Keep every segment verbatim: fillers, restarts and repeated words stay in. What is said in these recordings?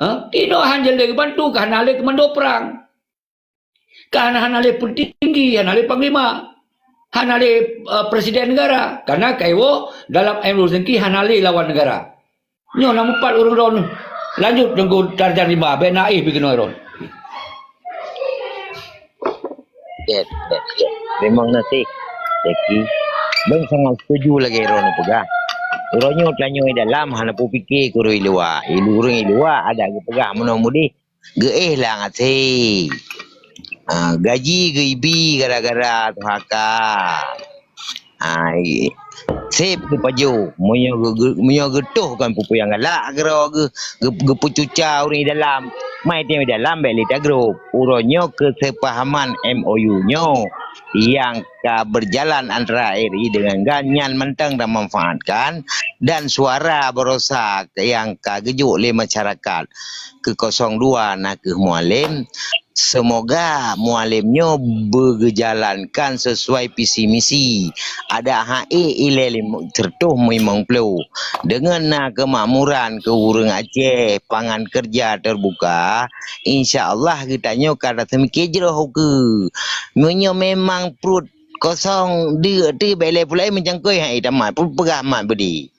Ha? Inoe hana lé geubantu, ka hana lé komando prang. Ka hana, hana lé peutinggi, hana lé panglima, hana lé, eh, presiden negara. Karena kaiwoe dalam M Ruzengki hana lé lawan negara. Nyoe na mupat ureuëng droeneuh. Lanjut Teungku Tarjan Rimba, bèk na éh bak keunoe droen. Jeuet, jeuet, jeuet. Memang na sih. Jadi, lôn sangat setuju lagèe droeneuh peugah. Uroe nyoe tanyoe dalam hana peupike keu ureuëng luwa. Ilu ureuëng luwa adak geupeugah meunoe mudeh. Geuéh lah ngat sép. Ha, gaji geuibi gara-gara Tuhan ka. Ha, i-, sép geupajoh. Meunyoe geu-, geu-, meunyoe geutoh kon peue-peue nyang galak, keudroe geu-, geu-, geupeucuca ureuëng dalam. Mai teuh dalam bèk lé tagrôp. Uroe nyoe keuseupahaman M O U nyoe nyang ka berjalan antara R I dengan GAN nyan mantong tamanfaatkan dan suara barosa nyang ka geujok lé masyarakat keu kosong dua na kheueh Mualem. Seumoga Mualem nyoe beugeujalankan sesuai visi misi. Adak hana ék ilée lé mu-, siratoh limong ploh. Deungon na keumakmuran keu ureuëng Aceh, pangan keureuja teubuka, insya Allah geutanyoe ka taseumiké jroh ukeue. Meunyoe memang pruet kosong, deuk teuh bèk lé pulai meucangkôi hana ék tamat, peugah mat beudé.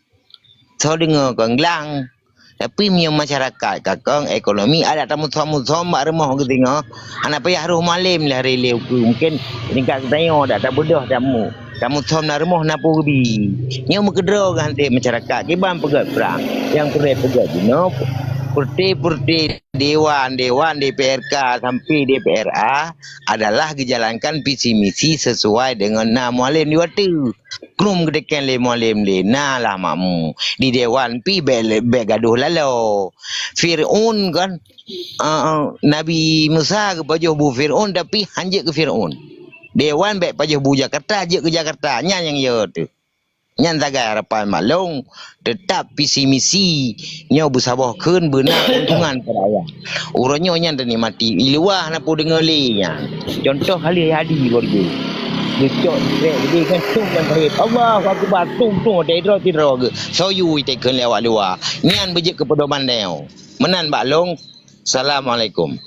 Soe deungoe kon glang. Tapi meunyoe masyarakat ka kong ekonomi, adak tamusom-musom bak rumoh geutanyoe, hana payah rôh Mualem lé hari lé ukeue. Mungken tingkat geutanyoe adak tabeudôh tamu. Tamusom na rumoh na peue geubi. Nyoe meukeudroe geuhanté masyarakat, kiban peugöt prang. Nyang peureulée peugöt jinoe, peureté-peureté dewan-dewan D P R K sampai D P R A adalah geujalankan visi misi sesuai deungon na Mualem di watèe. Krum geudeken lé Mualem lé, na lah makmu. Di dewan pih bèk, bèk gadoh laloe. Fir'aun kan, ah, ah, Nabi Musa geupajoh bu Fir'aun, tapi han jeuet keu Fir'aun. Dewan bèk pajoh bu Jakarta, jeuet keu Jakarta. Nyan nyang yo teuh. Nyan sagai harapan mak lôn. Teutap visi misi nyoe beusaboh kheun beuna keuntungan keu rakyat. Uroe nyoe nyan teunikmati, i luwa hana peue deungoe lé nyan. Contoh kali Hadi baru jeuet. Geucok jrek geude ngon tung nyang pahit. Allahu Akbar, tung, tung, watèe droe sidroe geuh. Soe yue takheun lé awak luwa. Nyan beujeuet keu peudoman tanyoe. Meunan bak lôn. Assalamualaikum.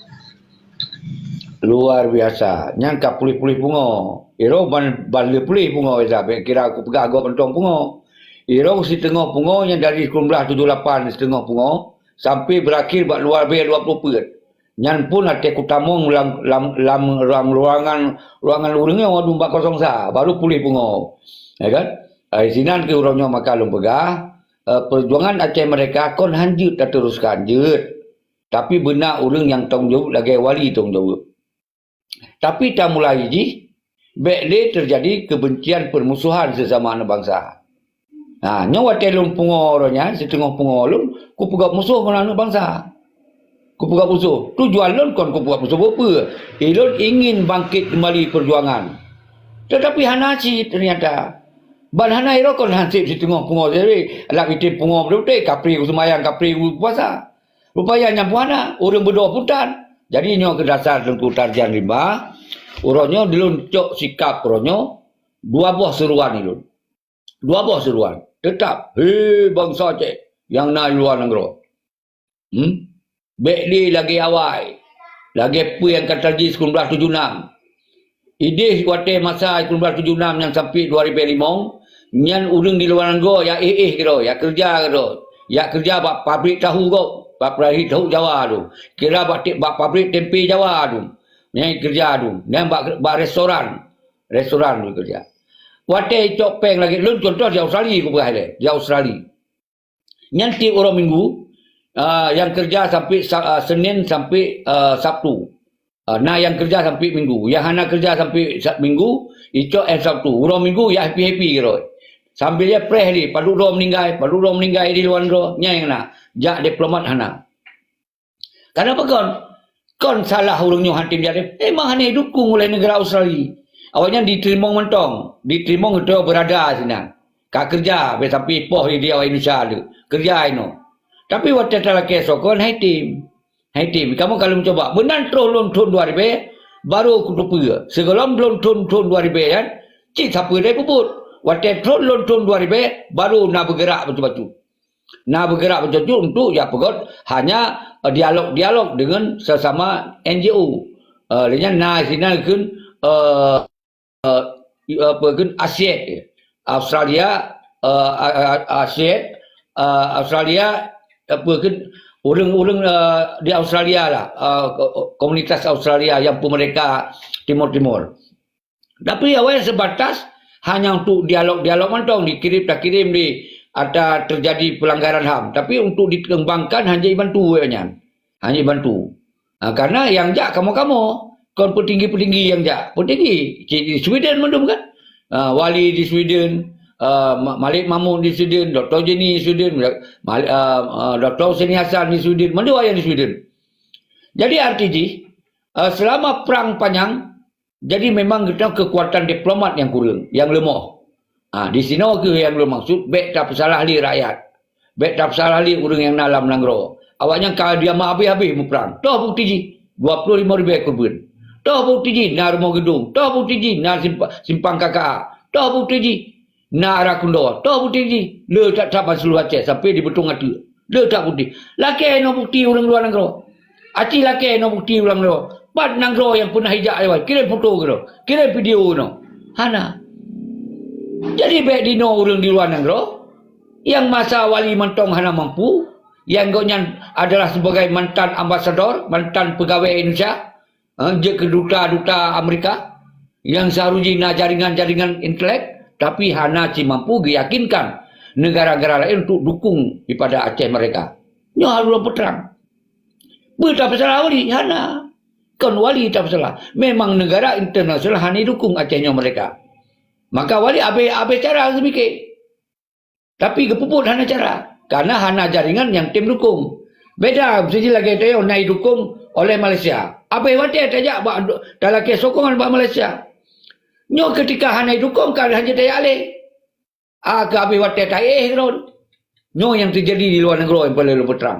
Luar biasa. Nyan ka puléh-puléh pungo. Iro ban, ban le puléh pungo Eza. Bèk kira kupeugah gob mantong pungo. Iro siteungoh pungo nyan dari sikureueng blah tujoh lapan siteungoh pungo sampai berakhir bak dua ribèe dua ploh peuet. Nyan pun até kutamong lam, lam, lam, lam ruangan, ruangan ureueng nyoe dum bak kosong sa, baru puléh pungo. Ya kan? Ai sinan keu uroe nyoe maka lôn peugah, eh, perjuangan Aceh Merdeka kon han jeuet tateruskan, jeuet. Tapi beuna ureueng nyang tanggung jaweueb lagèe wali tanggung jaweueb. Tapi tamulai jih, bèk lé teujadi keubencian peurmusohan seusama aneuk bansa. Ha, nyoe watèe lôn pungo uroe nyan, siteungoh pungo lôn, kupeugöt musoh ngon aneuk bansa. Kupeugöt musoh. Tujuan lôn kon kupeugöt musoh peue-peue. Ilôn ingin bangkit kembali perjuangan. Tetapi hana cit ternyata. Ban hana iro kon hansép siteungoh pungo sabe. Lam item pungo beutôi, kapri kuseumayang, kapri kupuasa. Rupanya nyan pun hana, ureueng beudôh pun tan. Jadi nyoe keu dasar Teungku Tarjan Rimba, uroe nyoe dilôn cok sikap uroe nyoe, dua boh seuruan ilôn. Dua boh seuruan. Teutap, he bansa Aceh nyang na luwa nanggroe. Hmm? Bèk lé lagèe awai. Lagèe peue nyang ka teujadi sikureueng blah tujoh nam. Idéh watèe masa sikureueng blah tujoh nam nyan sampai dua ribèe limong, nyan ureueng di luwa nanggroe jak éh-éh keudroe, jak keureuja keudroe. Jak keureuja bak pabrik tahu gob, bak pabrik tahu Jawa tu. Kira bak te-, bak pabrik tempe Jawa tu. Nyan keureuja tu. Nyan bak, bak restoran. Restoran tu keureuja. Watèe icok péng lagèe lôn contoh di Australia kupeugah ilèe, di Australia. Nyan tiep uroe Minggu, ah, nyang keureuja sampai Sa-, ah, Senin sampai, ah, Sabtu. Ah, na nyang keureuja sampai Minggu. Nyang hana keureuja sampai Sa-, Minggu, icok 'an Sabtu. Uroe Minggu, ya happy-happy keudroe. Sambil ya preh lé, padub droe meuninggai, padub droe meuninggai di luwa nanggroe. Nyan nyang na. Jak diplomat hana. Kenapa kon? Kon salah ureueng nyoe han tem jadi. Memang hana dukung oleh negara Australia. Awaknyan diteurimong mantong. Diteurimong keudroe beurada sinan. Ka keureuja, bèk sampai poh di awak Indonesia tu. Keureuja inoe. Tapi watèe talakèe soe kon, hai tem. Hai tem, kamoe ka lôn cuba. Meunan troh lôn thôn dua ribèe, baru kuteupeu. Sigohlom lôn thôn, thôn dua ribèe nyan, cit sapeue dai peubuet. Watèe troh lôn thôn dua ribèe, baru na beugeurak bacut-bacut. Na beugerak beutôi untuk jak peugöt hanya, eh, dialog-dialog dengan sesama N G O. Eh, lheuh nyan na sinan kheun, eh, eh, apa kheun, ASEAN, Australia, eh, a-, a-, ASEAN, eh, Australia, apa kheun, ureueng-ureueng, eh, di Australia lah, eh, ko-, komunitas Australia nyang peumerdeka Timur Timur. Tapi awai sebatas hanya untuk dialog-dialog mantong, dikirim takirim di, ada terjadi pelanggaran HAM. Tapi untuk dikembangkan hanya dibantu awak nyan. Hanya dibantu. Ha, karena yang jak kamoe-kamoe, kon peutinggi-peutinggi yang jak. Peutinggi, cit di Sweden mandum kan? Ha, wali di Sweden, ha, Ma-, Malik Mahmud di Sweden, Doktor Jenny di Sweden, Malik, ha, ha, Doktor Hussein Hasan di Sweden, mandum yang di Sweden. Jadi arti jih, ha, selama perang panjang, jadi memang geutanyoe keukuatan diplomat nyang kureueng, nyang leumoh. Ha, di sinoe kheueh nyang lôn maksud, bék tapeusalah lé rakyat. Bék tapeusalah lé ureueng nyang na lam nanggroe. Awaknyan ka diam habéh-habéh muprang. Toh bukeuti jih, dua ploh limong ribée keureubeuen. Toh bukeuti jih na rumoh geudong. Toh bukeuti jih na simpa-, simpang K K A. Toh bukeuti jih na ara Kundowa. Toh bukeuti jih le that-that ban seuluruh Aceh sampoe di Beutong Ateuk. Le that bukeuti. Lakée noe bukeuti ureueng luwa nanggroe. Aci lakée noe bukeuti ureueng nanggroe. Pat nanggroe nyang peunah ijak lewat. Kirém foto keunoe. Kirém video keunoe. Hana. Jadi bék dinoe ureueng di luwa nanggroe. Nyang masa wali mantong hana mampu, nyang gobnyan adalah sebagai mantan ambasador, mantan peugawée Indonesia, eh, jeuet keu duta-duta Amerika, nyang seuharusjih na jaringan-jaringan intelek, tapi hana cit mampu geuyakinkan negara-negara laén untuk dukung daripada Aceh Merdeka. Nyoe harôh lôn peutrang. Peue tapeusalah wali? Hana. Kon wali tapeusalah. Memang negara internasional hana idukung Aceh nyoe merdeka. Maka wali abéh, abéh cara geupike. Tapi geupeubuet hana cara, karena hana jaringan nyang tem dukung. Beda, miseujih lagée tanyoe na idukung oleh Malaysia. Abéh watée tajak bak, talakée sokongan bak Malaysia. Nyoe keutika hana idukung, ka hana tajak lé. Ah, keu abéh watée taéh droe. Nyoe nyang teujadi di luwa nanggroe nyang paleng lôn peutrang.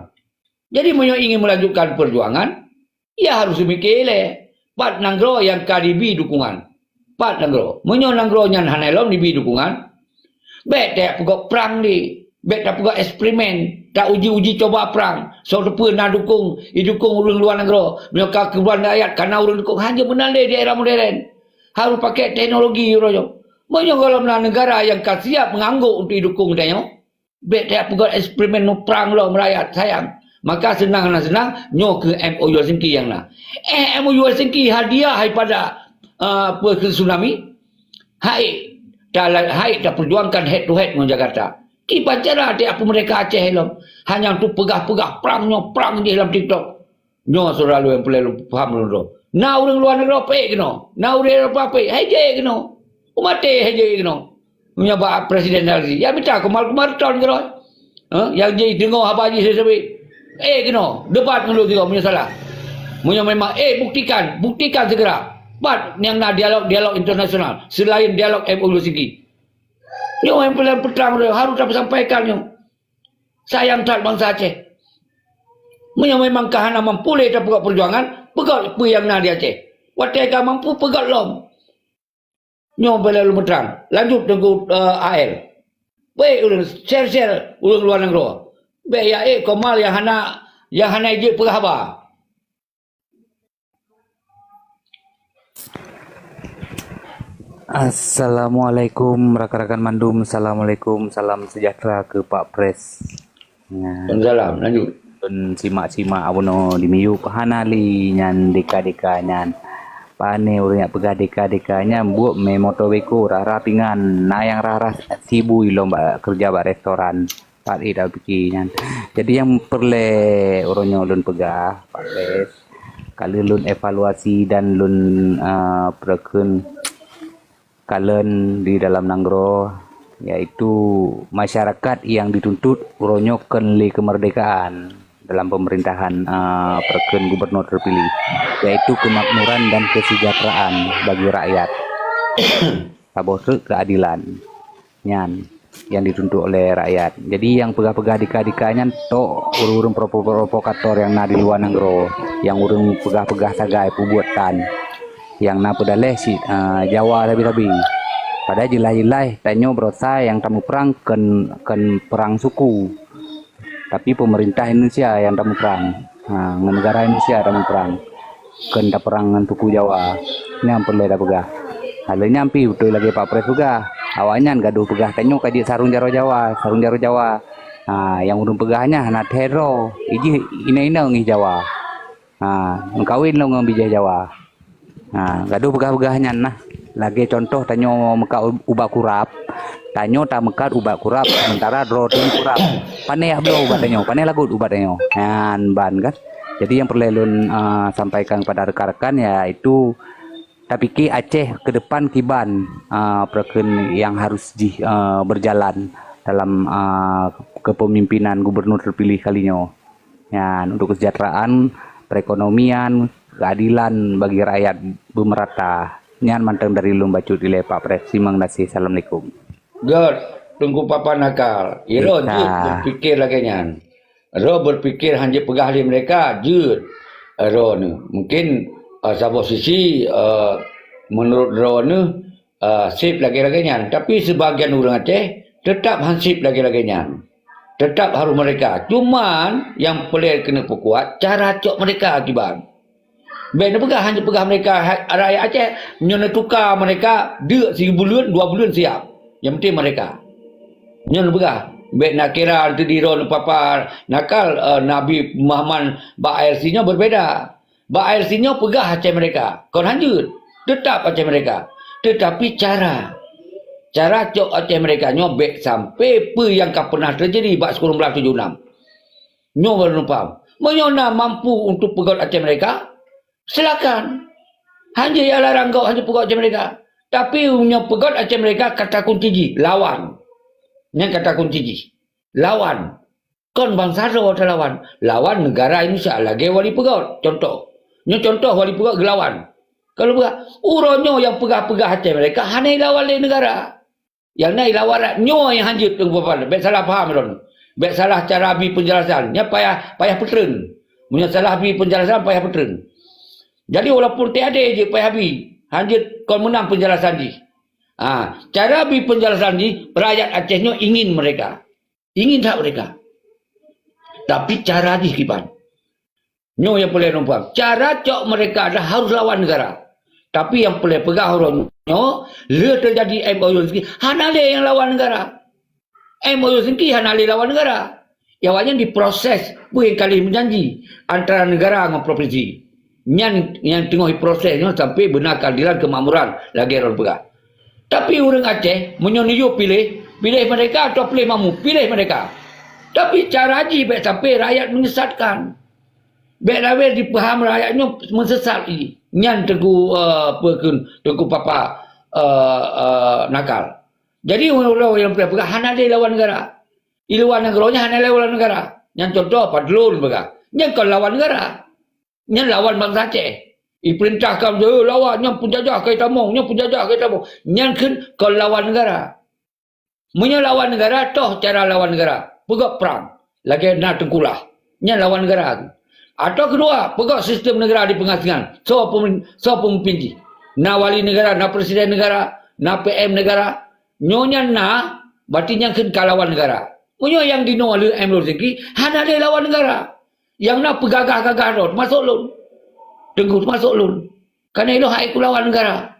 Jadi, meunyoe ingin melanjutkan peujuangan, ya harôh seumiké ilée, pat nanggroe nyang ka jibi dukungan. Pat nanggroe. Meunyoe nanggroe nyan hana lom jibi dukungan, bék tapeugöt prang di, bék tapeugöt eksperimen, ta uji-uji coba prang. Soe teupeue na dukung, idukung ureuëng luwa nanggroe. Meunyoe ka keubah rakyat ka na ureuëng dukung, hana meunan lé di era modern. Harôh pakai teknologi uroe nyoe. Meunyoe gohlom na neugara nyang ka siap meunganggok untuk idukung tanyoe, bék tapeugöt eksperimen muprang lom rakyat sayang. Maka seunang hana seunang, nyoe keuh M O U Helsinki nyang na. Eh, M O U Helsinki hadiah daripada, ah, apa keuh tsunami. Hai, ta-, hai tapeujuangkan head to head ngon Jakarta. Kiban cara tapeumeurdeka Aceh lom. Hanya untuk peugah-peugah prang nyoe, prang jih lam TikTok. Nyoe syedara lôn nyang peureulée lôn paham lôn droe. Na ureuëng luwa nanggroe peuék keunoe. Na ureuëng Eropa peuék, hai jeuet keunoe. Umaté hai jeuet keunoe. Meunyoe bak presiden Al-Sisi, ya mita Kemal Kemal Reuters keudroe. Ha? Nyang jih deungoe haba jih sabe-sabe. Eh keunoe, debat ngon lôn sigoe meunyoe salah. Meunyoe memang, eh buktikan, buktikan segera. Pat nyang na dialog-dialog internasional selain dialog M O U Helsinki. Nyoe nyang peureulée peutrang droe harôh tapeusampaikan nyoe. Sayang that bansa Aceh. Meunyoe memang ka hana mampu lé tapeugöt peujuangan, peugöt peue nyang na di Aceh. Watée ka mampu, peugöt lom. Nyoe peureulée lôn peutrang. Lanjut Teungku, eh, A L. Bék ureuëng share-share ureuëng luwa nanggroe. Bék ya ék Kemal nyang hana, nyang hana jeuet peugah haba. Assalamualaikum rakan-rakan mandum. Assalamualaikum, salam sejahtera keu Pak Pres. Nah, Waalaikumsalam. Lanjut. Lôn simak-simak bunoe di miyup hana lé nyan deka-deka nyan. Pane ureuëng nyang peugah deka-deka nyan buet mé moto beko rhah-rhah pingan, na nyang rhah-rhah sibui lom bak keureuja bak restoran. Pat ék tapike nyan. Jadi nyang peureulée uroe nyoe lôn peugah, Pak Pres, ka lheueh lôn evaluasi dan lôn, ah, peureukeun kalon di dalam nanggroe, yaitu masyarakat nyang dituntut uroe nyoe kon lé keumeurdekaan dalam peumeurintahan, ah, peureukeun gubernur teupilih, yaitu keumakmuran dan keuseujahteuraan bagi rakyat. Saboh treuk keuadilan. Nyan nyang dituntut oleh rakyat. Jadi nyang peugah-peugah dika-dika nyan tok ureuëng-ureuëng provo-, provokator nyang na di luwa nanggroe, nyang ureuëng peugah-peugah sagai peubuet tan, nyang na peudaléh cit, ah, Jawa sabe-sabe. Padahai jeulaih-jeulaih tanyoe beurosa nyang tamuprang kon, kon perang suku. Tapi peumeurintah Indonesia nyang tameuprang. Ha, ngon neugara Indonesia tameuprang. Kheun tapeurang ngon suku Jawa. Nyan peureulée tapeugah. Hal nyan pih beutôi lagée Pak Pres peugah. Awaknyan gadoh peugah tanyoe ka jeuet sarong jaroe Jawa, sarong jaroe Jawa. Ha, nyang ureuëng peugah nyan hana thèe droe. Ijih inong-inong ngon Jawa. Ha, meukawen lom ngon bijéh Jawa. Ha, gadoh peugah-peugah nyan nah. Lagée contoh tanyoe meukat u-, ubat kurab. Tanyoe tameukat ubat kurab, sementara droe teuh kurab. Pane jak bloe ubat tanyoe, pane lagot ubat tanyoe. Nyan ban kan. Jadi nyang peureulée lôn, ah, sampaikan kepada rekan-rekan yaitu tapike Aceh ke depan kiban, ah, pereukeuan yang harus jih, ah, berjalan dalam, ah, kepemimpinan gubernur terpilih kali nyoe. Nyan untuk kesejahteraan, perekonomian, keadilan bagi rakyat beumeurata. Nyan mantong dari lôn bacut ilée Pak Pres. Simang gaséh. Assalamualaikum. Göt, Teungku Papa Nakal. Iro jeuet berpikir lagée nyan. Ro berpikir hana peugah lé mereka, jeuet. Ro ni. Mungkin, eh, saboh sisi, eh, menurut ro ni, eh, sip lagée-lagée nyan. Tapi sebagian ureuëng Aceh tetap hansip lagée-lagée nyan. Tetap harus mereka. Cuman, nyang peureulée keuneuk peukuat, cara cok mereka akibat. Bék neupeugah, hana peugah mereka, hai, rakyat Aceh, nyoe neutuka mereka, deuk sibuleuen, dua buleuen siap. Nyang penting mereka. Nyoe neupeugah, bék nakira teudiroe neupapa nakal, eh, Nabi Muhammad bak I R C nyoe berbeda. Bak I R C nyoe peugah Aceh mereka, kon hanjeuet, tetap Aceh mereka. Tetapi cara, cara cok Aceh mereka nyoe bék sampai peue nyang ka pernah terjadi bak sikureueng blaih tujoh enam. Nyoe baru neupaham. Meunyoe na mampu untuk peugöt Aceh mereka, silakan. Hanjeuet ya larang gok, hanjeuet peugöt Aceh mereka. Tapi meunyoe peugöt Aceh mereka, kata kunci jih, lawan. Nyan kata kunci jih. Lawan. Kon bansa droe talawan. Lawan negara Indonesia lagée Wali Peugöt. Contoh. Nyoe contoh Wali Peugöt geulawan. Kalau buka, uroe nyoe nyang peugah-peugah Aceh mereka hana ilawan lé negara. Nyang na ilawan nyoe nyang hanjeuet teungku papa. Bék salah paham lôn. Bék salah cara bi penjelasan. Nyan payah, payah peutreun. Meunyoe salah bi penjelasan, payah peutreun. Jadi walaupun tiadé jeuet payah bi, hanjeuet kon meunang penjelasan jih. Ha, cara bi penjelasan jih, rakyat Aceh nyoe ingin mereka. Ingin that mereka. Tapi cara jih kiban. Nyoe nyang peureulée lôn paham. Cara cok mereka adalah harus lawan negara. Tapi nyang peureulée peugah uroe nyoe, le terjadi M O U Helsinki, hana lé nyang lawan negara. M O U Helsinki hana lé lawan negara. Ya, awaknyan diproses, peue nyang ka lheueh meujanji antara negara ngon provinsi. Nyan nyang teungoh diproses nyoe sampai beuna keadilan kemakmuran lagée lôn peugah. Tapi ureuëng Aceh, meunyoe neuyue piléh, piléh mereka atau piléh mamu, piléh mereka. Tapi cara jih bék sampai rakyat menyesatkan. Bék lawét jipeuham rakyat nyoe meusesat jih. Nyan teungku, eh, peue kheun teungku papa, eh, eh, nakal. Jadi, uroe nyang peugah hana lé lawan negara. Di luwa nanggroe nyan hana lé lawan negara. Nyan contoh padlon peugah. Nyan kon lawan negara. Nyan lawan bansa Aceh. Ipeurintah ka, "Eh, lawan, nyan peunjajah ka itamong, nyan peunjajah ka itamong." Nyan kheun kon lawan negara. Meunyoe lawan negara, toh cara lawan negara, peugöt prang. Lagée na teungkulah. Nyan lawan negara. Atau keudua, peugöt sistem negara di peungasingan. Soe peumin-, soe peumimpin jih? Na wali negara, na presiden negara, na P M negara. Nyoe nyan na, berarti nyan kheun ka lawan negara. Meunyoe nyang jinoe lheueh M Lôn Zaki, hana lé lawan negara. Nyang na peugagah-gagah droe, teumasok lôn. Teungku teumasok lôn. Karena ilôn hai kulawan negara.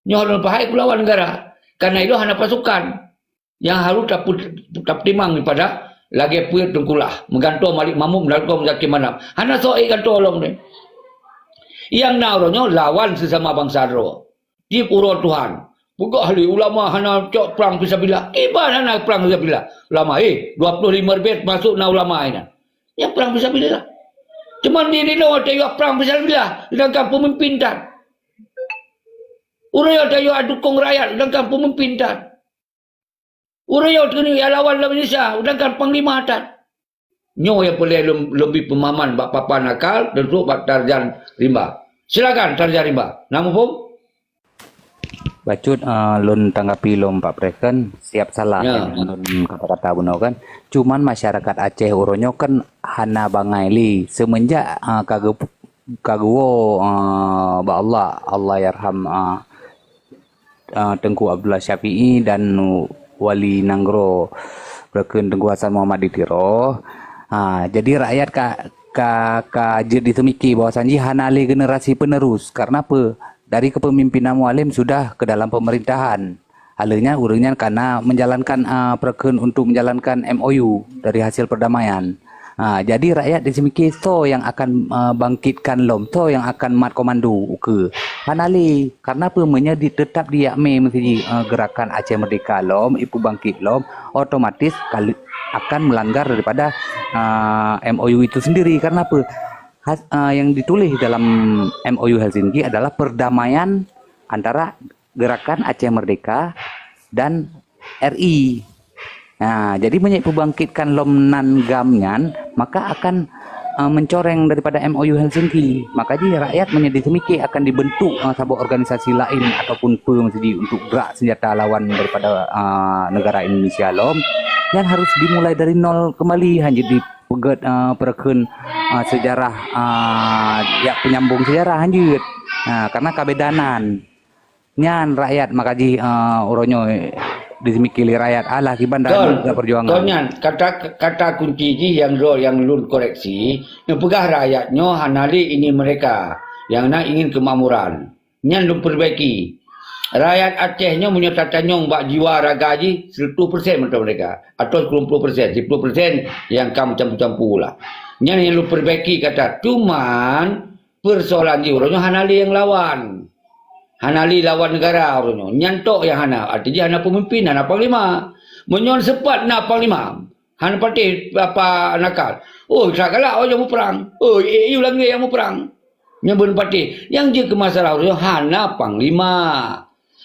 Nyoe lôn pahai kulawan negara. Karena ilôn hana pasukan. Nyang harôh tapeu-, tapeutimang daripada lagée peue teungkulah. Meugantoe Malik Mahmud, meugantoe Muzakir Manaf. Hana soe gantoe lom deh. Nyang na uroe nyoe lawan sesama bansa droe. Tiep uroe Tuhan. Peugah lé ulama hana cok prang fisabilillah. Kiban hana prang fisabilillah. Ulama, eh, dua puluh lima ribu masuk na ulama inan. Nyang prang fisabilillah. Cuman di Indonesia watée yue prang fisabilillah, sedangkan pemimpin tan. Ureuëng nyang tayue dukong rakyat, sedangkan pemimpin tan. Ureuëng nyang teuneuk lawan lam Indonesia, sedangkan panglima tan. Nyoe nyang peureulée lom-, lombi peumahaman bak papa nakal, dan trok bak Tarzan Rimba. Silakan Tarzan Rimba. Na muphom? Bacut, eh, lôn tanggapi lom Pak Presiden, siap salah kan, lôn kata-kata bunoe kan. Cuman masyarakat Aceh uroe nyoe kan hana bangai lé. Semenjak, eh, ka geu-, ka geuwoe, eh, bak Allah, Allahyarham, eh, eh, Teungku Abdullah Syafi'i dan wali nanggroe Rakan Teungku Hasan Muhammad di Tiro, Ha, jadi rakyat ka, ka, ka jeuet diseumiké bahwasanjih hana lé generasi penerus. Karena apa? Dari kepemimpinan Mualem sudah ke dalam pemerintahan. Hal nyan ureuëng nyan kana menjalankan, a, peureukeuen untuk menjalankan M O U dari hasil perdamaian. Ha, jadi rakyat diseumiké soe nyang akan, a, bangkitkan lom, soe nyang akan mat komando ukeue. Hana lé. Karena apa? Meunyoe di, tetap diyak mé meusidhi, a, gerakan Aceh Merdeka lom, ipeubangkit lom, otomatis kali, akan melanggar daripada, a, M O U itu sendiri. Karena apa? Has-, a, yang ditulis dalam M O U Helsinki adalah perdamaian antara Gerakan Aceh Merdeka dan R I. Nah, jadi meunyoe peubangkitkan lom nan GAM nyan, maka akan, a, mencoreng daripada M O U Helsinki. Maka jih rakyat meunyoe diseumiké akan dibentuk, a, saboh organisasi laén ataupun peue meusidhi untuk gerak senjata lawan daripada, a, negara Indonesia lom, nyan harus dimulai dari nol kembali, hana jeuet dipeugét, a, peureukeuen, a, sejarah, a, jak penyambung sejarah, hana jeuet. Nah, karena kabedanan. Nyan rakyat maka jih, eh, uroe nyoe diseumiké lé rakyat, alah kiban dalam Kon, perjuangan. Kon nyan, kata, kata kunci jih nyang droe nyang lôn koreksi, neupeugah rakyat nyoe hana lé ingin mereka, nyang na ingin kemakmuran. Nyan lôn perbaiki. Rakyat Aceh nyoe meunyoe tatanyong bak jiwa raga jih, seratus persen mantong mereka. Atau sembilan puluh persen, sepuluh persen nyang ka meucampur-campur lah. Nyan nyang lôn perbaiki kata, cuman persoalan jih uroe nyoe hana lé nyang lawan. Hana lé lawan negara uroe nyoe. Nyan tok nyang hana. Arti jih hana pemimpin, hana panglima. Meunyoe sempat na panglima, hana patéh apa nakal. Oh, sa galak oh nyang muprang. Oh, A U langgai nyang muprang. Nyan beu patéh. Nyang jeuet keu masalah uroe nyoe hana panglima.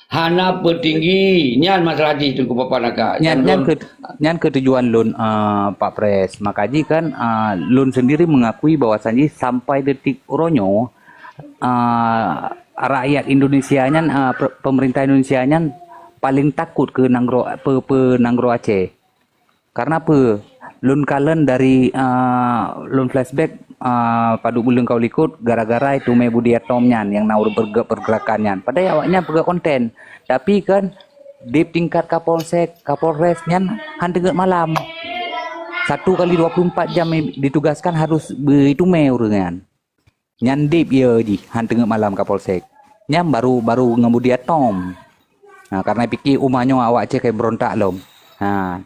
Hana peutinggi. Nyan masalah jih Teungku Papa nakal. Nyan, nyan keu, nyan keu tujuan lôn, eh, Pak Pres. Maka jih kan, eh, lôn sendiri mengakui bahwasanjih sampai detik uroe nyoe, ah, rakyat Indonesia nyan, ah, pe-, pemerintah Indonesia nyan paling takot keu nanggroe, pe-, pe-, nanggroe Aceh. Karena peue? Lôn kalon dari, ah, lôn flashback, ah, padub buleuen ka u likot gara-gara itu mé Budi Atom nyan nyang na ureuëng berge-, pergerakan nyan. Padahai awaknyan peugah konten. Tapi kan di tingkat Kapolsek, Kapolres nyan han teungeut malam. Satu kali dua puluh empat jam ditugaskan harus beuitumé ureuëng nyan. Nyan deb ye jih han teungeut malam Kapolsek. Nyan baru, baru ngon Budi Atom. Ha, karena pike uma nyoe awak Aceh kai berontak lom. Ha.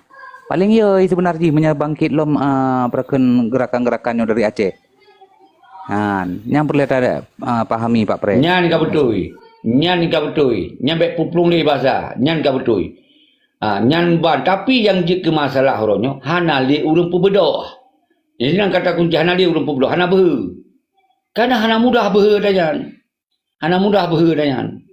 Paling ye seubeuna jih meunyoe bangkit lom, a, peurakan gerakan-gerakan nyoe dari Aceh. Ha, nyan peureulée ta, a, pahami Pak Pres. Nyan ka beutôi. Nyan ka beutôi. Nyan bék puplueng lé basa. Nyan ka beutôi. Ha, nyan ban. Tapi nyang jeuet keu masalah uroe nyoe hana lé ureuëng peubeudôh. Jadi nyan kata kunci hana lé ureuëng peubeudôh, hana beuhe. Kana hana mudah beuhe tanyan. Hana mudah beuhe tanyan.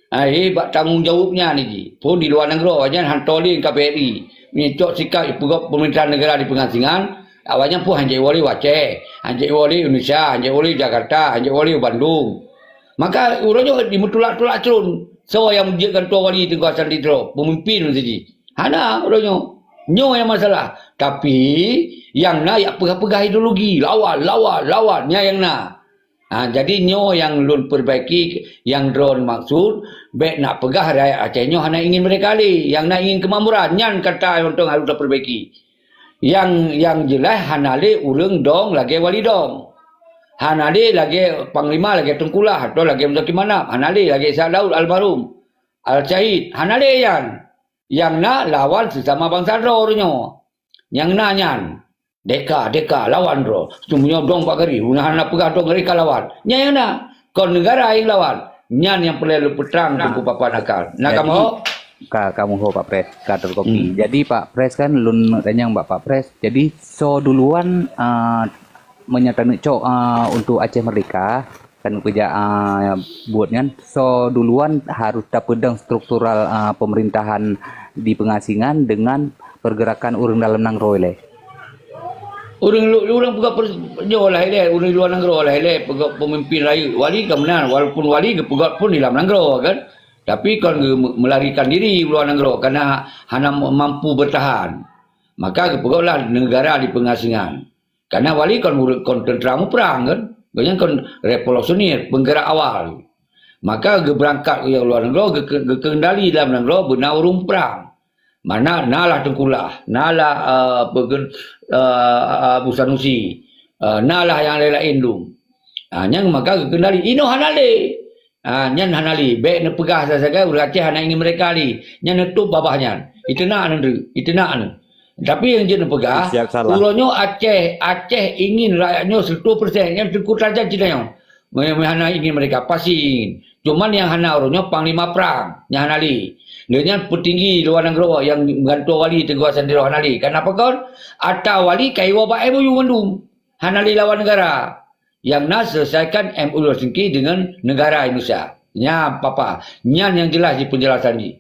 Ai, bak tanggong jaweueb nyan jih. Phon di luwa nanggroe, awaknyan han toleng ka B R I. Meunyoe cok sikap peugöt pemerintahan negara di pengasingan, awaknyan pun hanjeuet woe lé u Aceh, hanjeuet woe lé Indonesia, hanjeuet woe lé Jakarta, hanjeuet woe lé Bandung. Maka uroe nyoe dimeutulak-tulak cron. Soe nyang jeuet gantoe wali Teungku Hasan Tiro, pemimpin meuseujid. Hana uroe nyoe. Nyoe nyang masalah. Tapi, nyang na yak peugah-peugah ideologi, lawan, lawan, lawan, nyan nyang na. Ha, jadi nyoe nyang lôn perbaiki, nyang droen maksud, bék nak peugah rakyat Aceh nyoe hana ingin merdeka lé, nyang na ingin kemakmuran, nyan kata nyang teuh harôh taperbaiki. Nyang, nyang jeulaih hana lé ureuëng dong lagée Wali Dong. Hana lé lagée panglima lagée Teungku Lah atau lagée Muzakir Manaf, hana lé lagée Ishak Daud almarhum, Al-Syahid, hana lé nyan. Nyang na lawan sesama bansa droe nyoe. Nyang na nyan. Deka, deka, lawan droe. Seumeunyoe dong bak gari, hana peugah dong gari ka lawan. Nyan nyang na. Kon negara nyang lawan. Nyan nyang peureulée lôn peutrang Teungku Papa nakal. Na kamoe? Ka, kamoe ho Pak Pres, ka terkopi. Hmm. Jadi Pak Pres kan lôn tanyong bak Pak Pres. Jadi soe duluan, a, meunyoe taneuk cok, a, untuk Aceh Merdeka, kan keujak, a, buet nyan, soe duluan harôh tapeudong struktural, a, pemerintahan di pengasingan dengan pergerakan ureuëng dalam nanggroe lé. Ureuëng lu-, ureuëng peugah per-, nyoe lah ilée, ureuëng luwa nanggroe lah ilée, peugah pemimpin rakyat. Wali ka meunan, walaupun wali geupeugah pun di dalam nanggroe kan. Tapi kon geu-, melarikan diri u luwa nanggroe karena hana mampu bertahan. Maka geupeugah lah negara di pengasingan. Karena wali kon ureuëng, kon tentera muprang kan. Gobnyan kon revolusioner, penggerak awal. Maka geubeurangkat u luwa nanggroe, geuke-, geukendali dalam nanggroe beuna ureuëng muprang. Mana nalah Teungku Lah, nalah, eh, apa ke, eh, Abu Sanusi, eh, nalah nyang laén-laén dum. Ha, nyang maka geukendali. Inoe hana lé. Ha, nyan hana lé. Bék neupeugah sagai-sagai ureuëng Aceh hana ingin merdeka lé. Nyan neutôp babah nyan. Iteunak neuteuek, iteunak neu. Tapi nyang jeuet neupeugah, uroe nyoe Aceh, Aceh ingin rakyat nyoe seratus persen. Nyan Teungku Tarjan cit nyoe. Meuhana ingin merdeka, pasti ingin. Cuman nyang hana uroe nyoe panglima prang, nyang hana lé. Lé nyan peutinggi luwa nanggroe nyang gantoe wali teungoh sandiro hana lé. Kenapa kon? Ata wali ka iwoe bak M O U mandum. Hana lé lawan negara. Nyang na selesaikan M O U Helsinki dengan negara Indonesia. Nyan papa. Nyan nyang jelas di penjelasan jih.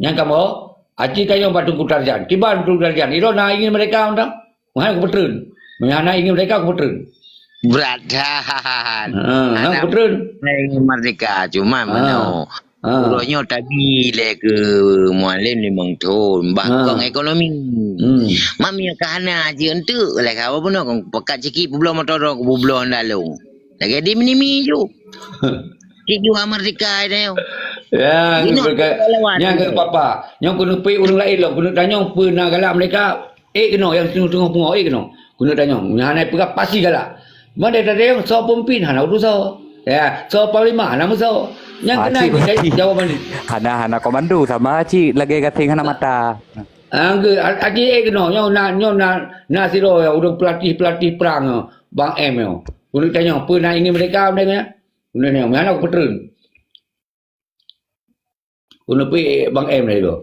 Nyang kamoe, aci kayong bak Teungku Tarjan. Kiban Teungku Tarjan. Iro na ingin merdeka undang. Meuhan kupeutrön. Meuhan na ingin merdeka kupeutrön. Berat dah. Ha, ha, kupeutrön. Ingin merdeka. Cuma mana? Ha. Uroe nyoe tabi lé keu Mualem limong thon. Bah kong ekonomi. Hmm. Mami ka hana aci entuk. Lé kawa bunoe kong pekat sikit publoe motor droe kubloe dalam. Lagée di minimi ju. Cik juha merdeka dah yo. Ya, nyang ke papa. Nyang keuneuk peuék ureuëng laén lom, keuneuk tanyong peue na galak merdeka. Ék keunoe nyang teungoh-teungoh pungo, ék keunoe. Keuneuk tanyong. Nyang hana peugah pasti galak. Mana tanyong soe peumimpin hana urusan. Ya, soe panglima hana musoh. Nyang kena jawaban ni. Hana, hana komando sama cik lagée gaséng hana mata. Angge, aci ék keunoe, nyoe na, nyoe na, na sidroe ureuëng pelatih-pelatih perang, Bang M nyoe. Keuneuk tanyong, peue na ingin merdeka benda nyan? Keuneuk tanyong, meuhana kupeutrön. Keuneuk peuék Bang M lé tu.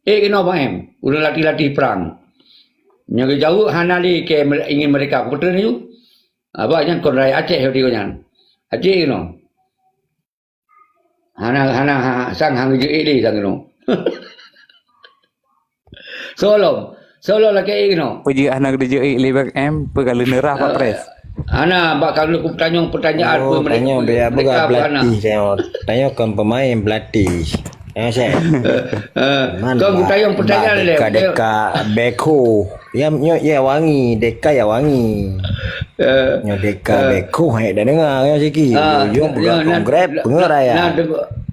Ék keunoe Bang M, ureuëng latih-latih perang. Nyang geujaweueb hana lé keu ingin merdeka, kupeutrön laju. Abah nyan kon rakyat Aceh, nyan. Aceh keunoe. Hana, hana, ha, sang hang jeuet lé sang keunoe. Soe lom, soe lom lakée ék keunoe. Peue jeuet hana geujeuet lé Bang M, peue ka lheueh neurah Pak Pres? Hana, bak ka lheueh kutanyong pertanyaan peue mereka, tanyong, biar mereka peugah apa hana. Pelatih, tanyong. Tanyong kon pemain, pelatih. Ya, saya. Eh, eh, kau kutanyong pertanyaan lé. Deka, deka, beko. Ya, nyoe ya wangi, deka ya wangi. Eh, nyoe deka eh. Beko hai dah dengar ya siki. Ah, yo yo ya, na, kongres na, pengerai ya. Na, na,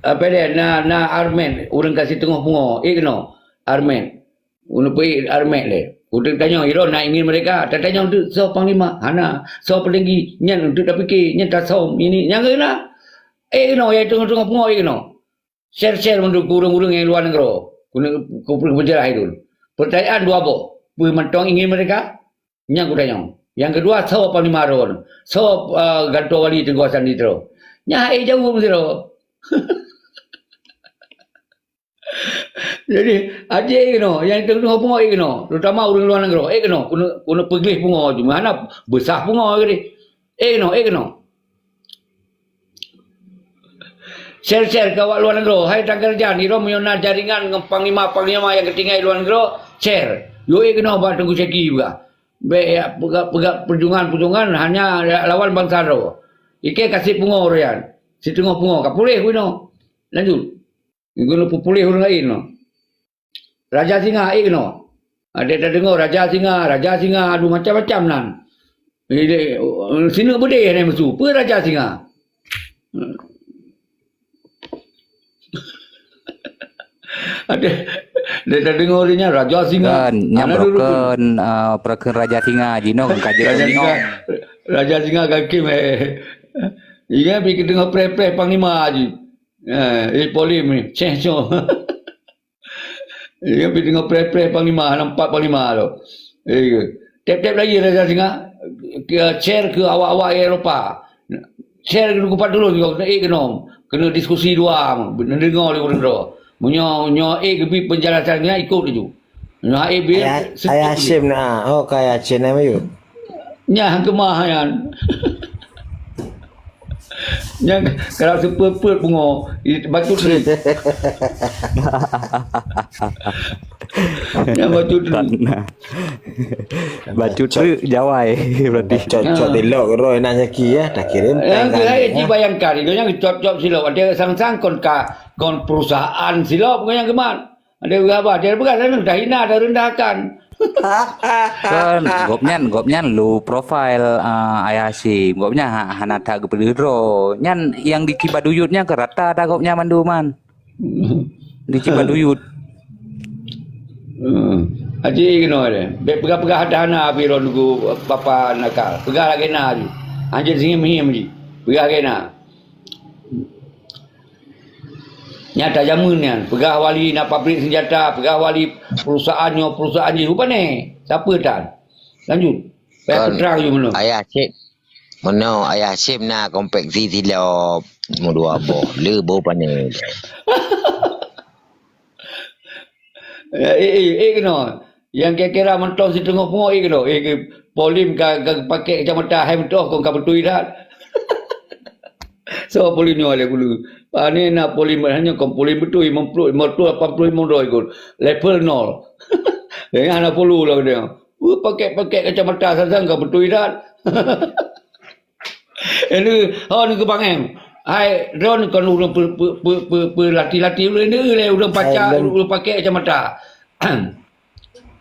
apa dia? Na, na Armet, urang kasih tengah pungo. Eh, kena. Armet. Urang pergi Armet le. Urang tanya, iro nak ingin mereka. Tatanya untuk so panglima. Hana. So petinggi. Nyan untuk tak fikir. Nyan tak som. Ini. Nyan kena. Eh, kena. Ya, tengah-tengah pungo. Eh, kena. Share-share mandum keu ureuëng-ureuëng nyang luwa nanggroe. Keuneuk, keu, keu, keu peujeuet hai lôn. Peurtanyaan dua boh. Peue mantong ingin merdeka? Nyang kutanyong. Nyang keudua, soe panglima droe? Soe, eh, gantoe wali teungku Hasan di Tiro? Nyan hai jaweueb sidroe. Jadi, aci ék keunoe, nyang teungoh pungo ék keunoe, terutama ureuëng luwa nanggroe, ék keunoe, keuneuk, keuneuk peugleh pungo cuma hana beusah pungo keudeh. Ék keunoe, ék keunoe. Share-share keu awak luwa nanggroe. Hai tangkeureujan, sidroe meunyoe na jaringan ngon panglima-panglima nyang geutinggai luwa nanggroe, share. Yo ék keunoe bak Teungku Syaki peugah. Bék ya, peugah, peugah perjuangan-perjuangan hanya lawan bansa droe. Ikei kasih pungo ureuëng nyan. Siteungoh pungo, ka puléh keunoe. Lanjut. Geuneuk peupuléh ureuëng laén nyoe. Raja Singa ék keunoe. Adak tadeungoe Raja Singa, Raja Singa, aduh macam-macam nan. Jadi, sineuk beudeh hana meusu. Peue Raja Singa? Adak, adak tadeungoe ureuëng nyan Raja Singa. Kan, nyang broken, eh, broken Raja Singa, jinoe kan kaji Raja Singa, Raja Singa kaki meh. Iya, pergi deungoe preh-preh panglima ji. Eh, eh, polim ni. Ceh, ceh. Dia pergi tengok preh-preh panglima, nampak panglima tu. Eh, tep-tep lagi Raja Singa, ke share ke awak-awak Eropa. Share ke kupat dulu juga kena ék keunoe. Kena diskusi dua, kena dengar oleh orang tu. Meunyoe, nyoe ék geubri penjelasan nya ikut laju. Nyoe ék bi Ayah, Ayah Hasyim na. Oh, ka Ayah Hasyim na, Mayuk. Nyang keumah nyan. Nyang kalau seupeuet-peuet pungo, i-, bacut treuk. Nyang bacut treuk. Bacut treuk jawai berarti. Cok-cok tilok roh nak saki ya, dah kirim. Yang tengah kira ni, ya. Bayangkan, itu yang cop-cop silop. Ada sang-sang kon ka, kon perusahaan silop, bukan yang kemat. Ada berapa? Dia peugah sana dah hina, dah rendahkan. Kan, gobnyan, gobnyan low profile, ah, Ayah Hasyim. Gobnyan ha-, hana that geupeudeuh droe. Nyan yang di Cibaduyut nyan ke rata dah gobnyan mandum man. Di Cibaduyut. Hmm. Aci keunoe lé. Bèk peugah-peugah hana-hana abi lôn nunggu papa nakal. Peugah lagèe na ju. Hanjeuet singim-him ji. Peugah lagèe na. Nyata jameun nyan. Peugah wali na pabrik senjata, peugah wali perusahaan nyoe, perusahaan jih. Rupane. Siapa tan? Lanjut. Payah Kon peutrang ju meunoe. Ayah Syed. Meunoe Ayah Syed na konveksi silop. Meudua boh. Le boh pane. Eh, eh, eh, eh, keunoe. Nyang kira-kira mantong siteungoh pungo, eh, keunoe. Eh, ke-, Pauline ka, ka pakai kacamata, hai mantong kon ka beutôi that. So, Pauline nyoe lé gulu. Pane na Pauline, hanya kon Pauline beutôi, lima puluh, lima ratus lapan puluh lima droe ikot. Level nol. Dengan hana puluh lah dia. Wah, pakai-pakai kacamata sajan ka beutôi that. Ini, oh, ni kebang em. Hai, drone kon ureueng pe-, pe-, pe-, pe-, pelatih-latih ureueng ni lé ureueng pakai, ureueng pakai kacamata.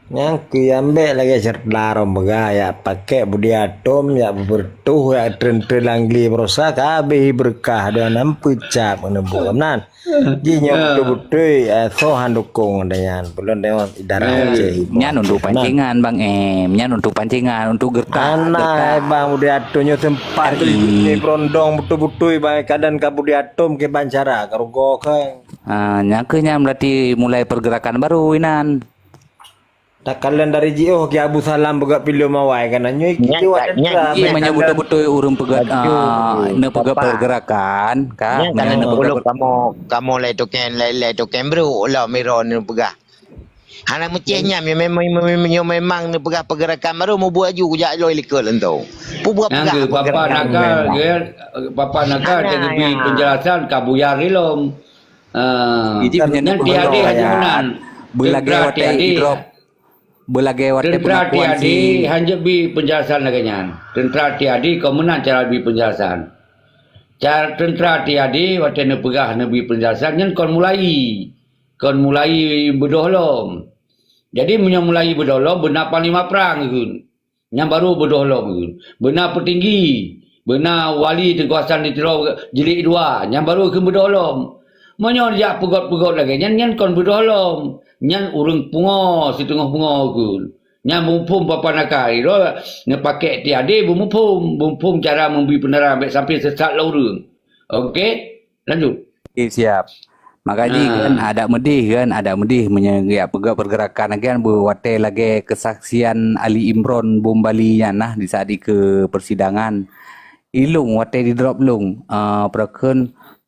Nyang keu ambek lagèe serta rhom peugah, ya pakai budi atom, ya beureutoh, ya tren-tren langli barosa, ka habéh beureukat, dua nam peucap keuneubôh. Nan, jih nyoe beutôi-beutôi, eh, soe han dukong nyan. Belum tengok idara Aceh. Nyan untuk pancingan, Bang Em. Nyan untuk pancingan, untuk geureukat. Hana, geureukat. Eh, Bang, budi atom nyoe sempat tu, ni berondong beutôi-beutôi, Bang, kadang ka budi atom ke bancara, ka rugoe ke. Ah, nyan keuh nyan berarti mulai pergerakan baru inan. Takalon dari jiôh Ki Abu Salam peugah pilu mawai kan, nyoe Nyan kiwat ka, nyan, teuka, nyan. Meunyoe beutôi-beutôi ureueng peugah, ah, neupeugah pergerakan, ka, nyan meunyoe kan neupeugah per- kamoe, kamoe lé tukang, lé, lé tukang brôk lom Miro neupeugah. Hana meucéh nyan, memang, memang, memang neupeugah pergerakan baru mubuet aju kujak lôi likot lentong. Peugah-peugah pergerakan. Nyan keuh, Papa Nakal, ya, Papa Nakal ka geubri penjelasan ka buyar ilom. Ah, nyan tiadi hanya meunan. Beulagèe watèe idrop, beulagèe watèe pengakuan tiadi, si hanjeuet bi penjelasan lagèe nyan. Teuntra tiadi, kon meunan cara bi penjelasan. Cara teuntra tiadi, watèe neupeugah neubi penjelasan, nyan kon mulai. Kon mulai beudôh lom. Jadi, meunyoe mulai beudôh lom, beuna panglima prang kheun. Nyan baru beudôh lom kheun. Beuna peutinggi, beuna wali Teungku Hasan di Tiro jilid dua, nyan baru kheun beudôh lom. Meunyoe jak peugöt-peugöt lagèe nyan, nyan kon beudôh lom. Nyan ureueng pungo, siteungoh pungo kheun. Nyan beumuphom Papa Nakal, neupakék tiadi beumuphom, beumuphom cara meubi peunarang bèk sampoe sesat lé ureueng. Oke? Lanjut. Oke, siap. Maka jih kan, adak meudeh kan, adak meudeh meunyoe geujak peugah pergerakan lagèe nyan, beuwatèe lagèe keusaksian Ali Imron bom Bali nyan nah, di saat dikeue persidangan. Ilong watèe didrop long, eh, peue kheun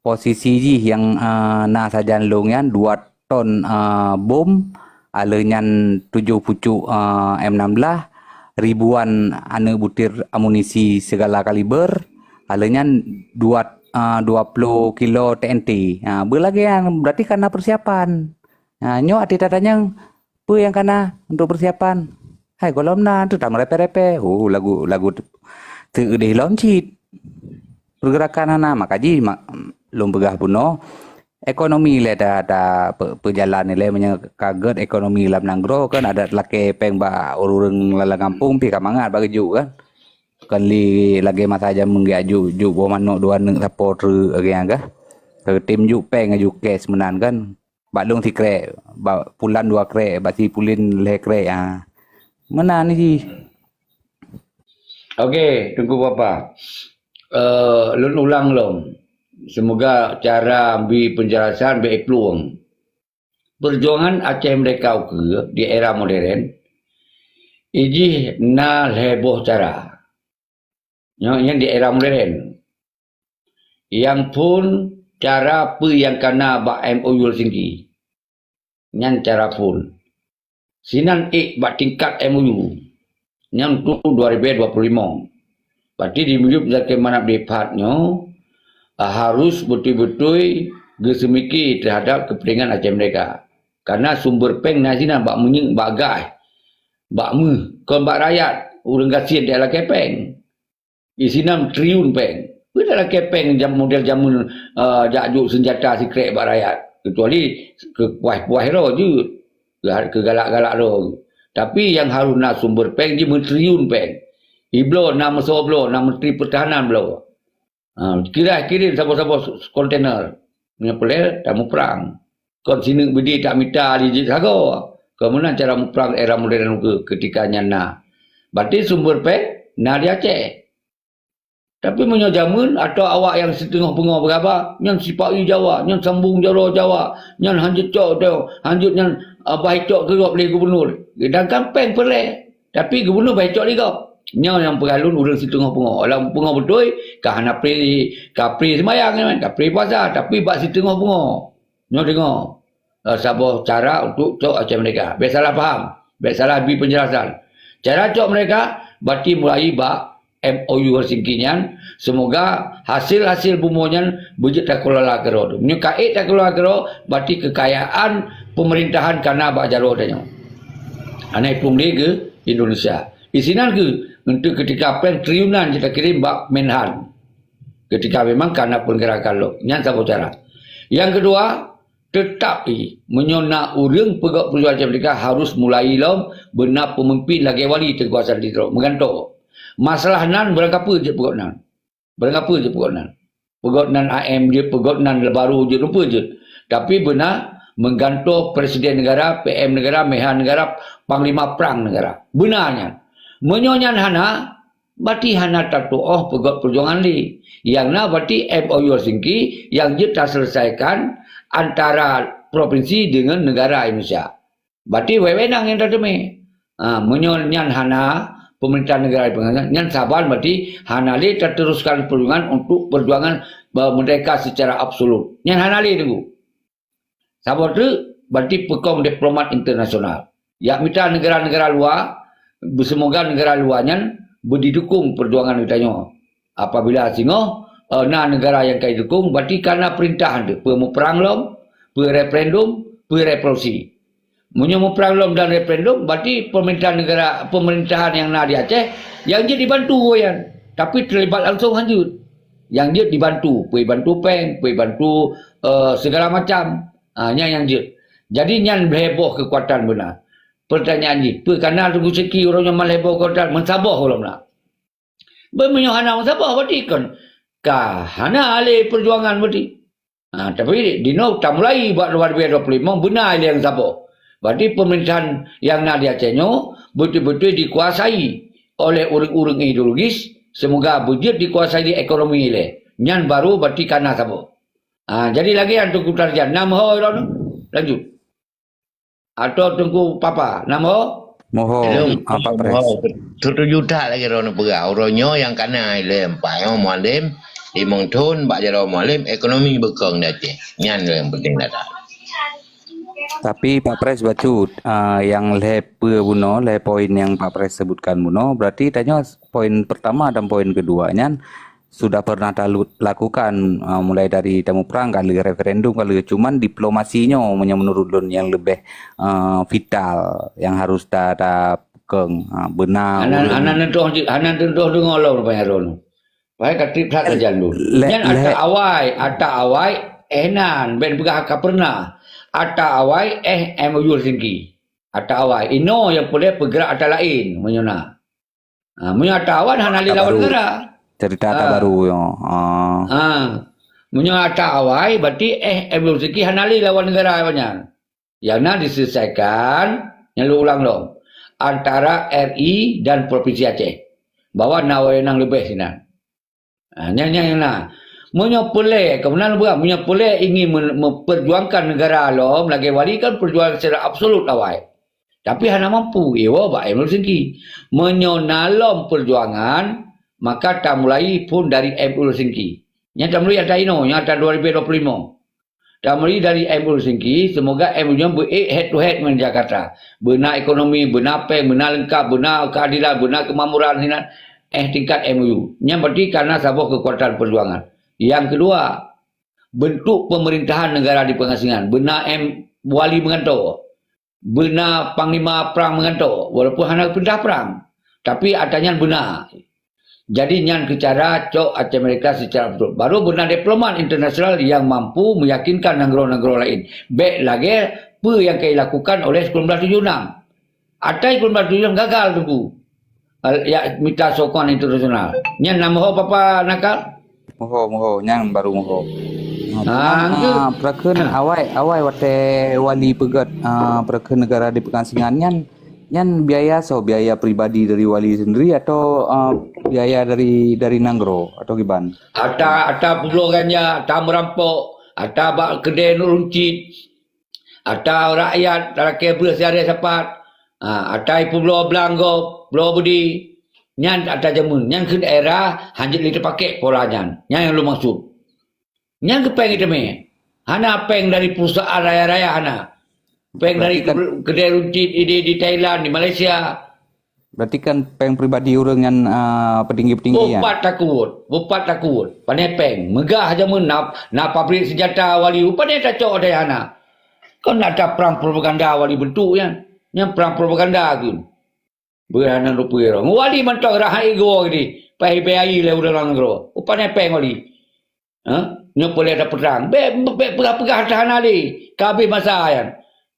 posisi jih nyang, eh, na sajan long nyan dua ton, eh, bom, aleuh nyan tujoh pucuk, eh, M enam belas, ribuan aneuk butir amunisi segala kaliber, aleuh nyan dua, ah, dua ploh kilo T N T. Ah, beulagèe nyan berarti ka na persiapan. Ah, nyoe até tatanyong, peue nyang ka na untuk persiapan? Hai, gohlom na, tu tameurepè-repè. Oh, lagu, lagu teukeudeh lom cit. Pergerakan hana, maka jih ma-, lôn peugah bunoe, ekonomi lé ta, ta pe-, peujalan ilèe meunyoe ka gèt ekonomi lam nanggroe kan adak lakèe pèng bak ureueng lam gampông pih ka mangat bak geujok kan. Kon lé lagèe masa jameun geujak jok, jok boh manok dua neuk sapo treuk lagèe nyan kah. Ka geutem jok pèng laju cash meunan kan. Bak lôn sikrék, bak pulan dua krék, bak si pulan lhèe krék, ah. Meunan jih. Oke, Teungku Papa. Eh, lôn ulang lom. Semoga cara bi penjelasan bèk plueng. Perjuangan Aceh Merdeka ukeue di era modern, ijih na lhèe boh cara. Nyoe, nyan di era modern. Nyang phôn cara peue nyang ka na bak M O U Helsinki. Nyan cara phôn. Sinan ék bak tingkat M O U. Nyan tu dua ribu dua puluh lima. Berarti di miyup Zakir Manaf di Phat nyoe, harus beutôi-beutôi geuseumiki terhadap kepentingan Aceh Merdeka. Karena sumber pèng na sinan bak minyeuk, bak gas, bak méuh, kon bak rakyat, ureueng gasien dak lakèe pèng. Isinan triliun pèng. Peue dak lakèe pèng jam-, model jameun, eh, jak jok senjata sikrék bak rakyat. Kecuali keu puas-puas droe jeuet. Keu, keu galak-galak droe. Tapi nyang harôh na sumber pèng jih meutriliun pèng. Ibloe na meusoe bloe, na menteri pertahanan bloe. Ha, kirai kirim saboh-saboh kontainer. Meunyoe peureulèe tamuprang. Kon sineuk bidi tak mita dijeuet sagoe. Kon meunan cara muprang era modern ukeue ketika nyan na. Berarti sumber péng na di Aceh. Tapi meunyoe jameun atau awak nyang siteungoh pungo beugaba, nyan sipaui Jawa, nyan sambong jaroe Jawa, nyan hanjeuet cok teuh, hanjeuet nyan, ah, bah icok keu gob lé gubunur. Sedangkan péng peureulée, tapi gubunur bah icok lé gob. Nyoe nyang peugah lôn ureuëng siteungoh pungo. Lam pungo beutôi, ka hana pri, ka pri seumayang nyan, ka pri puasa, tapi bak siteungoh pungo. Nyoe deungoe, eh, saboh cara untuk cok Aceh Merdeka. Bék salah paham, bék salah bri penjelasan. Cara cok merdeka, berarti mulai bak M O U Helsinki nyan, semoga hasil-hasil bumoe nyan beujeuet takelola keudroe. Meunyoe ka ék takelola keudroe, berarti kekayaan pemerintahan ka na bak jaroe tanyoe. Hana ipeumeulé keu Indonesia. Di sinan keuh, untuk ketika péng triliunan jeuet takirém bak Menhan. Ketika memang ka na peunyelenggara lom. Nyan saboh cara. Nyang keudua, teutap i, meunyoe na ureuëng peugét peurjuangan Aceh Merdeka harus mulai lom beuna peumimpin lagée wali Teungku Hasan Tito, meugantoe. Masalah nan beurangkapeue jeuet peugét nan. Beurangkapeue jeuet peugét nan. Peugét nan A M jeuet, peugét nan baru jeuet, rupa jeuet. Tapi beuna meugantoe presiden negara, P M negara, mehan negara, panglima prang negara. Beuna nyan. Meunyoe nyan hana, berarti hana tatuoh peugét peurjuangan lé. Nyang na berarti M O U Helsinki nyang jeuet taseuleusaikan antara provinsi deungon negara Indonesia. Berarti wék-wék nang nyang tateumé. Ha, meunyoe nyan hana, pemerintah negara peungasan, nyan saban berarti hana lé tateruskan peurjuangan untuk peurjuangan, eh, merdeka secara absolut. Nyan hana lé teungku. Saboh teuk, berarti peukong diplomat internasional. Jak mita negara-negara luwa, beusemoga negara luwa nyan beudidukong peurjuangan geutanyoe. Apabila singoh, eh, na negara nyang ka jidukong, berarti ka na peurintah teuk, peue muprang lom, peue referendum, peue revolusi. Meunyoe muprang lom dan referendum, berarti pemerintah negara, pemerintahan nyang na di Aceh, nyang jeuet dibantu nyan. Tapi terlibat langsung hanjeuet. Nyang jeuet dibantu, peue bantu péng, peue bantu, eh, segala macam. Ha, nyan nyang jeuet. Jadi nyan lhée boh keukuatan beuna. Pertanyaan jih, peue ka na Teungku Syedki uroe nyoe man lhée boh keukuatan, meusaboh gohlom na? Bah meunyoe hana meusaboh, berarti kon ka hana lé peurjuangan berarti. Ha, tapi dinoe tamulai bak dua ribu dua puluh lima beuna lé nyang saboh. Berarti pemerintahan nyang na di Aceh nyoe beutôi-beutôi dikuasai oleh ureuëng-ureuëng ideologis, semoga beujeuet dikuasai lé ekonomi lé. Nyan baru berarti ka na saboh. Ha, jadi lagée nyan Teungku Tarjan, nam ho droeneuh. Lanjut. Atau Teungku Papa, nam ho? Moho, Hello, ah, Pak Pres. Moho. Setuju that lagée droeneuh peugah. Uroe nyoe nyang ka na ilée empat nyoe Mualem, limong thon bak jaroe Mualem, ekonomi beukong di Aceh. Nyan nyang penting that. Tapi Pak Pres bacut, ah, nyang lhée peue bunoe, lhée poin nyang Pak Pres sebutkan bunoe, berarti tanyoe poin pertama dan poin kedua nyan sudah pernah talu-, lakukan, ah, mulai dari tamuprang ka lheueh, referendum ka lheueh, cuman diplomasi nyoe meunyoe menurut lôn nyang leubeh, ah, vital nyang harus ta-, tapeukong, ah, beuna Hana, ureuëng hana neudoh, hana neudoh deungoe lom rupanya droeneuh. Wahai ka trip that sajan lôn. Le-, Nyan ata le- awai, ata awai, eh nan, ben peugah ka pernah. Ata awai, eh M O U Helsinki. Ata awai, inoe nyang peureulée peugrak ata laén, meunyoe na. Ha, meunyoe ata awai hana lé lawan negara. Cerita ata baru nyoe. Ha. Ha. Meunyoe ata awai, berarti eh M O U Helsinki hana lé lawan negara awaknyan. Nyang na diselesaikan, nyang lôn ulang lom, antara R I dan Provinsi Aceh. Bahwa na wewenang leubeh sinan. Ha, nyan, nyan, nyan na. Meunyoe peureulée, keumudian bukan, meunyoe peureulée ingin men-, memperjuangkan negara lom, lagée wali kan perjuangan secara absolut awai. Tapi hana mampu, iwoe bak M O U Helsinki. Meunyoe na lom perjuangan, maka tamulai phon dari M O U Helsinki. Nyan tamulai ata inoe, nyan ata dua ribu dua puluh lima. Tamulai dari M O U Helsinki, semoga M O U nyan beu-ék head to head ngon Jakarta. Beuna ekonomi, beuna péng, beuna leungkap, beuna keadilan, beuna kemakmuran sinan, eh, tingkat M O U. Nyan berarti ka na saboh kekuatan perjuangan. Nyang keudua, bentuk pemerintahan negara di pengasingan. Beuna M, wali meugantoe. Beuna panglima prang meugantoe, walaupun hana peurintah prang, tapi ata nyan beuna. Jadi nyan keu cara cok Aceh Merdeka secara beutôi. Baru beuna diplomat internasional nyang mampu meyakinkan nanggroe-nanggroe laén. Bék lagée peue nyang ka dilakukan oleh sembilan belas tujuh enam. Ata sembilan belas tujuh enam gagal teungku. Al-, ya, mita sokongan internasional. Nyan na moho Papa nakal? Moho, moho. Nyan baru moho. Ah, ah, peue kheun awai, awai watèe wali peugöt, ah, peue kheun neugara di Peukang Singan nyan, nyan biaya soe, biaya pribadi dari wali sendiri atau, ah, biaya dari, dari nanggroe atau kiban? Ata, ata peubloe ganja, ata meurampok, ata bak keudè runcit, ata rakyat talakèe breueh siarèe sapat, ah, ata ipeubloe blang gob, bloe beudé, nyan ata jameun. Nyan kheun daerah hanjeuet lé teupakék pola nyan. Nyan nyang lôn maksud. Nyan keuh péng itamé. Hana péng dari perusahaan raya-raya, hana. Péng dari keudè runcit di, di Thailand, di Malaysia. Berarti kan péng pribadi ureuëng nyan, ah, petinggi-petinggi nyan? Bupat takot, bupat takot. Pané péng. Meugah jameun na, na pabrik senjata wali, pané tacok daya hana. Kon ada perang propaganda wali bentuk nyan. Nyan perang propaganda kheun. Beurana rupeue roh. Wali mantong rahat igoe gini. Pai biayi lé ureuëng lam nanggroe. Upané péng wali. Ha? Nyoe peuleueh tapeutrang. Bèk, bèk peugah-peugah harta hana lé. Ka habéh masa nyan.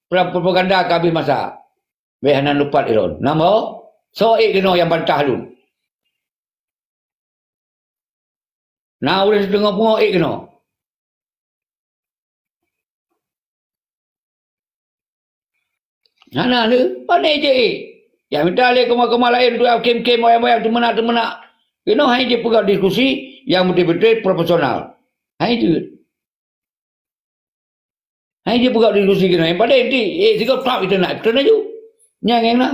Perang propaganda ka habéh masa. Bèk hana lupat ilôn. Namo? Soe ék keunoe nyang bantah lôn? Na ureuëng siteungoh pungo ék keunoe? Hana lé, pané jeuet ék. Nyang mita lé koma-koma laén, dua kem-kem, wayang-wayang, teumeunak-teumeunak. Keunoe hai jeuet peugah diskusi nyang beutôi-beutôi profesional. Hai jeuet. Hai jeuet peugah diskusi keunoe. Nyang paléng ti, ék sigoe prap iteuna, iteuna ju. Nyang, nyang na.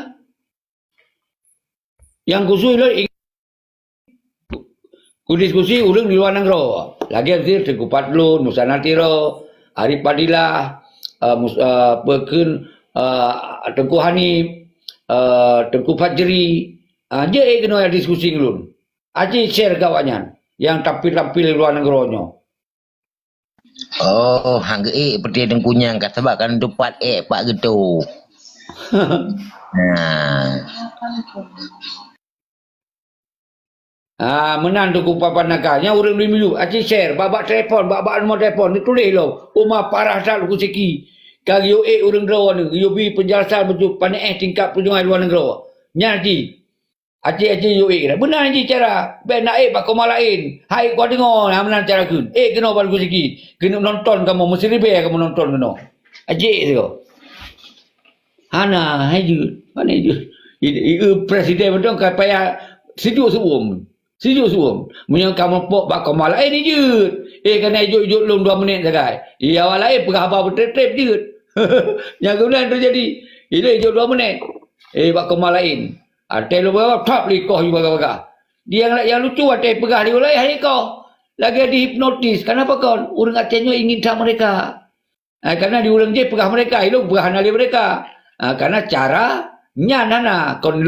Nyang khusus lôn ing-, kudiskusi ureuëng di luwa nanggroe. Lagèe miseue Teungku Fadlun, Musa Natiro, Arif Fadilah, eh, Mus-, eh, peue kheun, eh, Teungku Hanif, eh, Teungku Fajri. Ah, jeuet ék keunoe diskusi ngon lôn. Aci share keu awaknyan nyang tampil-tampil di luwa nanggroe nyoe. Oh, han geuék peuté teungku nyang ka sabab kan tupat ék pak geuto. Nah. Ah, meunan Teungku Papan Naka. Nyang ureuëng di miyueb, aci share, bak-bak telepon, bak-bak nomor telepon, neutuléh lom. Uma parah that Teungku Siki. Ka geuyue ék ureuëng droe nyoe, geuyue bi peunjelasan beujeuet pané éh tingkat peujuangan luwa nanggroe. Nyan aci. Aci-aci yue ék. Beuna jih cara. Bèk na ék bak koma laén. Hai kudeungoe, na meunan cara kheun. Ék keunoe bak Teungku Siki. Keuneuk nonton kamoe, meusiribèe kamoe nonton keunoe. Aci ék sigoe. Hana, hai jeuet. Pane jeuet. I, i, i, presiden mantong ka payah sijuek siuem. Sijuek siuem. Meunyoe kamoe pok bak koma laén, jeuet. Éh, kana ijok-ijok lom dua menit sagai. Iya, awak laén peugah haba beutrép-trép jeuet. Nyang keunan teujadi. Ilée ijok dua menit. Éh, bak koma laén. Até lôn peugah, thap lé koh ju bagah-bagah. Di nyang, nyang lucu, watèe peugah lé ulèe, hai koh. Lagèe dihipnotis. Kenapa kon? Ureuëng Aceh nyoe ingin that mereka. Ah, karena di ureuëng jih peugah mereka, ilôn peugah hana lé mereka. Ah, karena cara nyan hana, kon